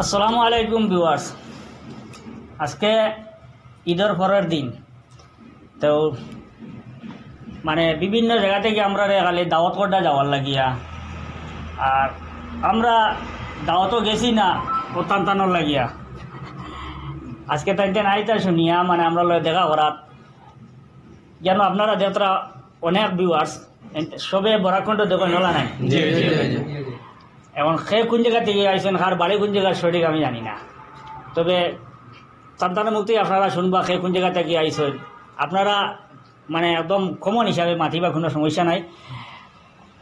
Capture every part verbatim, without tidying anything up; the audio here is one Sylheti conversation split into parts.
আসসালামু আলাইকুম ভিউয়ার্স। আজকে ঈদর পরের দিন, তো মানে বিভিন্ন জাগা থাকি আমরারে খালি দাওয়াত করতা যাওয়ার লাগিয়া, আর আমরা দাওয়াতও গেছি না, ও তানতানোর লাগিয়া। আজকে তাইনতে নাইতা শুনিয়া মানে আমরার লগে দেখা করাত। যেন আপনারা যাত্রা অনেক ভিউয়ার্স, সবে বরাক কণ্ঠ দেখইন, অলা নায়? জি, জি, জি। এখন কে কুন জাগা থাকি আইছইন, কার বাড়ি কুন জাগা সঠিক আমি জানি না, তবে তানতানোর মুখ থাকি আপনারা শুনবা কে কুন জাগা থাকি আইছইন। আপনারা মানে একদম কমন হিসাবে মাতিবা, কুনু সমস্যা নাই।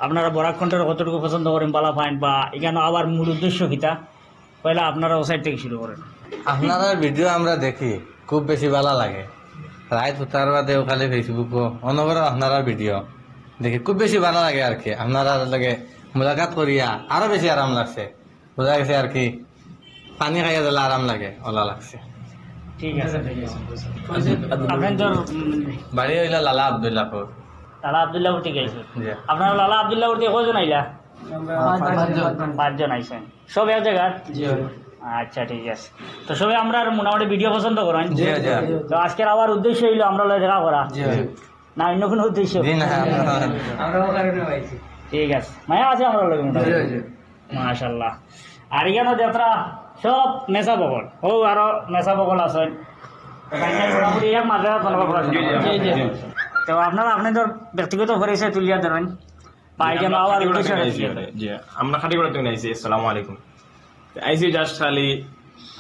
আপনারা বরাক কণ্ঠরে কতটুকু পছন্দ করইন, বালা পাইন, বা ইখানো আওয়ার মূল উদ্দেশ্য কিতা, পয়লা আপনারা ও সাইড থাকি শুরু করইন। আপনারার ভিডিও আমরা দেখি, খুব বেশি বালা লাগে। রাইত হুতার বাদেও খালি Facebook-ও অনবরত আপনারার ভিডিও দেখি, খুব বেশি বালা লাগে আর কি। আপনারার লগে মুলাকাত করিয়া আরো বেশি আরাম লাগছে, বুঝা গেছে আর কি। পানি খাইয়া দিলে আরাম লাগে, অলা লাগছে। ঠিক আছে, ঠিক আছে। আপনার তো, উম, বাড়ি অইলা লালা আব্দুল্লাহপুর। লালা আব্দুল্লাহপুর থাকি আইছইন? জি। আপনারা লালা আব্দুল্লাহপুর থাকি কয়জন আইলা? আমরা পাঁচজন। পাঁচজন আইছইন। সব এক জাগার? জি। আচ্ছা, ঠিক আছে। তো সবে আমরার মোটামুটি ভিডিও পছন্দ করইন? জি, জি। তো আজকের আওয়ার উদ্দেশ্য অইলো আমরার লগে দেখা করা। জি। না অন্য কুনু উদ্দেশ্য? জি, না, আমরা আমরা ও কারণে আইছি। ঠিক আছে, মায়া আছে আমরার লগে মোটামুটি। জি, জি। মাশাআল্লাহ। আর ইখানো যাত্রা সব মেসাব অকল, ও আরো মেসাব অকল আছইন। তো তাইন মোটামুটি এক মাদ্রাসাত পড়াশোনা করইন। জি, জি। তো আপনারা আপনারার ব্যক্তিগত পরিচয় তুলিয়া ধরইন। পাই জি, যেন আমরা আবার খাটিগড়া উদ্দেশ্য থাকি রাখি। আইছি, জি, আমরা খাটিগড়া থাকি আইছি। আসসালামু আলাইকুম। তো আইছি just খালি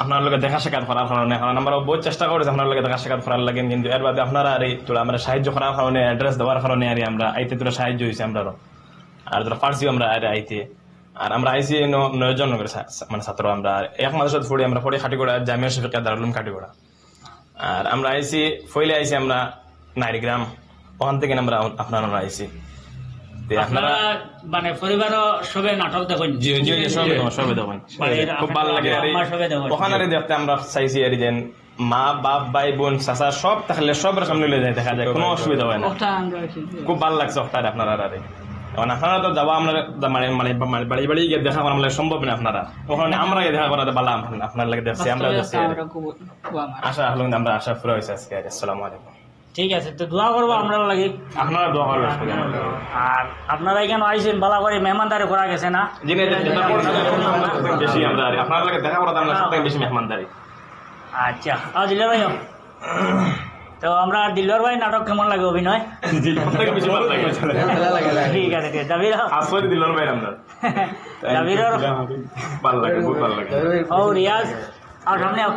আপনার লগে দেখা সাক্ষাৎ করার কারণে, কারণ আমরা বহুত চেষ্টা করি যে আপনার লগে দেখা সাক্ষাৎ করার লাগি, কিন্তু এর বাদে আপনারা আর এই থোড়া আমরা সাহায্য করার কারণে, অ্যাড্রেস দেওয়ার কারণে আর আমরা আইতে থোড়া সাহায্য অইছে আমরারও। আর থোড়া পারছি আমরা আর আইতে। আর আমরা আইছি ন-, নয়জন করে ছা-, ছা-, মানে ছাত্র আমরা। আর এক মাদ্রাসাত পড়ি আমরা, পড়ি খাটিগড়া জামিয়া শফিকিয়া দারুল উলুম খাটিগড়া। আর আমরা আইছি, পয়লা আইছি আমরা নাইরগ্রাম, ওখান থাকি আমরা আপনার আমরা আইছি। তে আপনারা আপনারা মানে পরিবারও সবে নাটক দেখইন? জি, জি, জি, সবে দেখইন, সবে দেখইন। বাড়ির খুব ভালা লাগে। আর এই আম্মা সবে দেখইন। ওখানে আর দেখতে আমরা চাইছি আর যেন মা, বাপ, ভাই, বোন, চাচা সব থাকলে সব রকম মিলে যায়, দেখা যায়, কোনো অসুবিধা হয় না। ওটা আমরা আছি। খুব ভালা লাগছে ওখানে আপনারা আর এই। এখন আপনারা তো যাওয়া আমরা মানে, মানে, মানে বাড়ি বাড়ি গিয়া দেখা করা মানে সম্ভব না আপনারা। ওখানে আমরা গিয়া দেখা করা তো বালা, আপনার লাগে দেখছি, আমরা দেখছি আর। আমরা খুব, খুব আমার। আশা হলো আমরা আশা পুরা হইছে আজকে আর। আসসালামু আলাইকুম। ঠিক আছে, তো দোয়া করবা আমরার লাগি। আপনারা দোয়া করবেন সবাই আমার লাগি। আর আপনারা এখানে আইছেন, বালা করি মেহমানদারি করা গেছে না? জি, না, এটা, এটা করছি, এটা করছি, আমরা সবথেকে বেশি আমরা, আপনার লগে দেখা করাতে আমরা সবথেকে বেশি মেহমানদারি। আচ্ছা, আও দিলর ভাই, আও। তো আমরা দিলর ভাই নাটক কেমন লাগে অভিনয়? জি, সবথেকে বেশি ভালা লাগে। ভালা লাগে, ভালা লাগে। ঠিক আছে, ঠিক আছে। জাবির, আও। আসলে দিলর ভাই আমরা। জাবিরর ভালা লাগে, বহুত ভালা লাগে। ও রিয়াজ, আও সামনে আও।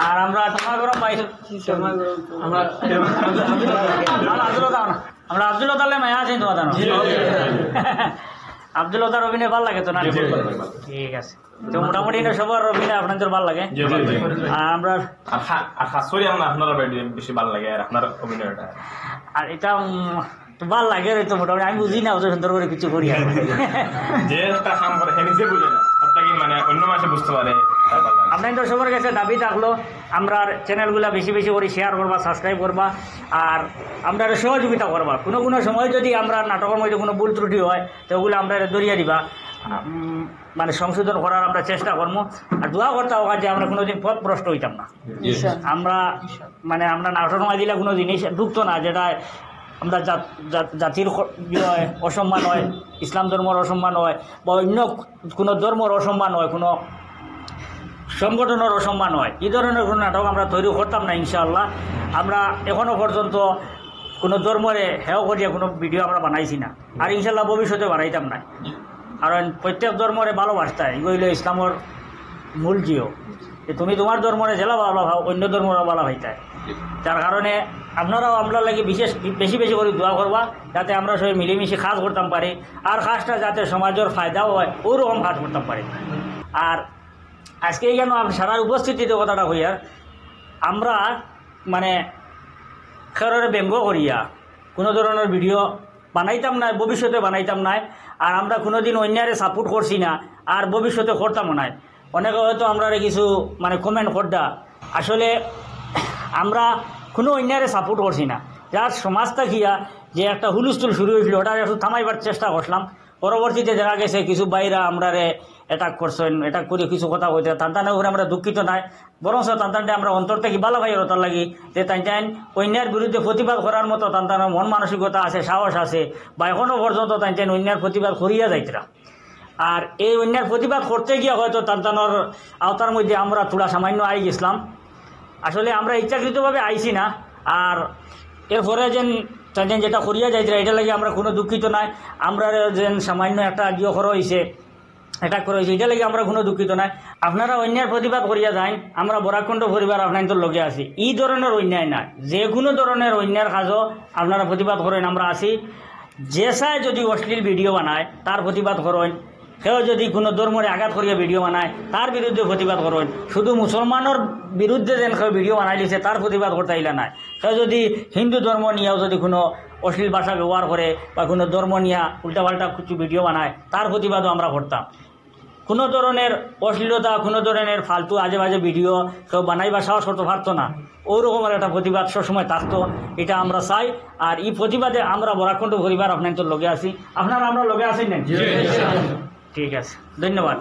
আর আমরা তোমার গরম ভাই। আমরা, আমরা আব্দুল হক আও না। আমরা আব্দুল হক আলে মায়া আছে তোমার জানো। আব্দুল হক আর অভিনয় ভালা লাগে তো না? জি, ভালা লাগে, ভালা লাগে। ঠিক আছে। তো মোটামুটি না সবার অভিনয় আপনাদের ভালা লাগে? জি, ভালা লাগে। আর আমরা আর খা-, আর খাস করি আমরা আপনারা বেশি, বেশি ভালা লাগে আর আপনার অভিনয়টা। আর এটা, উম, তো ভালা লাগে রে তো মোটামুটি, আমি বুঝি না অত সুন্দর করে কিছু করি আর। যে একটা কাম করে, সে নিজে বুঝে না, তার কি মানে অন্য মাসে বুঝতে পারে, তার ভালা লাগে। আপনাদের সবার কাছে দাবি থাকলো, আমরার চ্যানেলগুলা বেশি বেশি করে শেয়ার করবা, সাবস্ক্রাইব করবা, আর আমরারে সহযোগিতা করবা। কোনো কোনো সময় যদি আমরার নাটকর মধ্যে কোনো ভুল ত্রুটি হয়, তো ওগুলা আমরারে ধরিয়া দিবা। উম, মানে সংশোধন করার আমরা চেষ্টা করমু। আর দোয়া করতা অউক্কা যে আমরা কোনোদিন পথভ্রষ্ট হইতাম না। ইনশাআল্লাহ। আমরা, মানে, আমরা নাটক সময় দিলে কোনো জিনিস ঢুকতো না, যেটা আমরা জাত-, জাত-, জাতির খ-, ইয়ে হয়, অসম্মান হয়, ইসলাম ধর্মর অসম্মান হয়, বা অন্য কোনো ধর্মর অসম্মান হয়, কোনো সংগঠনের অসম্মান হয়, এই ধরনের কোনো নাটক আমরা তৈরি করতাম না ইনশাআল্লাহ। আমরা এখনো পর্যন্ত কোনো ধর্মরে হেয় করিয়া কোনো ভিডিও আমরা বানাইছি না, আর ইনশাআল্লাহ ভবিষ্যতে বানাইতাম না। কারণ প্রত্যেক ধর্মরে ভালোবাসতায়, এগু অইলো ইসলামর মূল জিও। যে তুমি তোমার ধর্মরে যেলা ভালা পাও, অন্য ধর্মরে ভালা পাইতায়। যার কারণে আপনারাও আমরার লাগি বিশেষ, বেশি বেশি করে দোয়া করবা, যাতে আমরা সবাই মিলেমিশে কাজ করতাম পারি, আর কাজটা যাতে সমাজর ফায়দাও হয়, ওরকম কাজ করতাম পারি। আর আজকে এখানে আপ-, সারার উপস্থিতিতে কথাটা কইয়ার, আমরা মানে কেউরে ব্যঙ্গ করিয়া কোনো ধরনের ভিডিও বানাইতাম না, ভবিষ্যতে বানাইতাম না। আর আমরা কোনোদিন অন্যায়রে সাপোর্ট করছি না, আর ভবিষ্যতে করতামও না। অনেকে হয়তো আমরারে কিছু মানে কমেন্ট করতা, আসলে আমরা কোনো অন্যায়রে সাপোর্ট করছি না। যার সমাজ থাকিয়া যে একটা হুলস্থুল শুরু হয়েছিল, ওটা একটু থামাইবার চেষ্টা করছিলাম। পরবর্তীতে দেখা গেছে কিছু ভাইরা আমরারে অ্যাটাক করছইন, অ্যাটাক করি কিছু কথা কইতরা, তান তানর উপরে আমরা দুঃখিত নায়, বরঞ্চ তান তানরে আমরা অন্তর থাকি ভালা পাই। অতার লাগি যে তাইন তাইন অন্যায়র বিরুদ্ধে প্রতিবাদ করার মতো তান তানর মন মানসিকতা আছে, সাহস আছে, বা এখনো পর্যন্ত তাইন তাইন অন্যায়র প্রতিবাদ করিয়া যাইতরা। আর এই অন্যায়র প্রতিবাদ করতে গিয়া হয়তো তান তানর আওতার মধ্যে আমরা থুড়া সামান্য আই গেছিলাম। আসলে আমরা ইচ্ছাকৃতভাবে আইছি না। আর এরপরে যেন তাইন যেন যেটা করিয়া যাইতরা, এটার লাগি আমরা কোনো দুঃখিত নায়। আমরা যেন সামান্য একটা ইয়ে করা হইছে, অ্যাটাক করা হইছে, এটার লাগি আমরা কোনো দুঃখিত নায়। আপনারা অন্যায়র প্রতিবাদ করিয়া যাইন, আমরা বরাক কণ্ঠ পরিবার আপনাইনতর লগে আছি। ই ধরনের অন্যায় নায়, যে কোনো ধরনের অন্যায়র কাজও আপনারা প্রতিবাদ করইন, আমরা আছি। যে চায় যদি অশ্লীল ভিডিও বানায়, তার প্রতিবাদ করইন। কেউ যদি কোনো ধর্মরে আঘাত করিয়া ভিডিও বানায়, তার বিরুদ্ধে প্রতিবাদ করইন। শুধু মুসলমানর বিরুদ্ধে যেন কেউ ভিডিও বানাইলিছে, তার প্রতিবাদ করতা ইলা নায়। কেউ যদি হিন্দু ধর্ম নিয়াও যদি কোনো অশ্লীল ভাষা ব্যবহার করে বা কোনো ধর্ম নিয়া উল্টাপাল্টা কিছু ভিডিও বানায়, তার প্রতিবাদও আমরা করতাম। কোনো ধরনের অশ্লীলতা, কোনো ধরনের ফালতু আজে বাজে ভিডিও কেউ বানাইবার সাহস করতে পারতো না। ওরকমর একটা প্রতিবাদ সবসময় থাকতো, এটা আমরা চাই। আর এই প্রতিবাদে আমরা বরাক কণ্ঠ পরিবার আপনাইনতর লগে আছি, আপনারা আমরার লগে আছইন না? ঠিক আছে, ধন্যবাদ।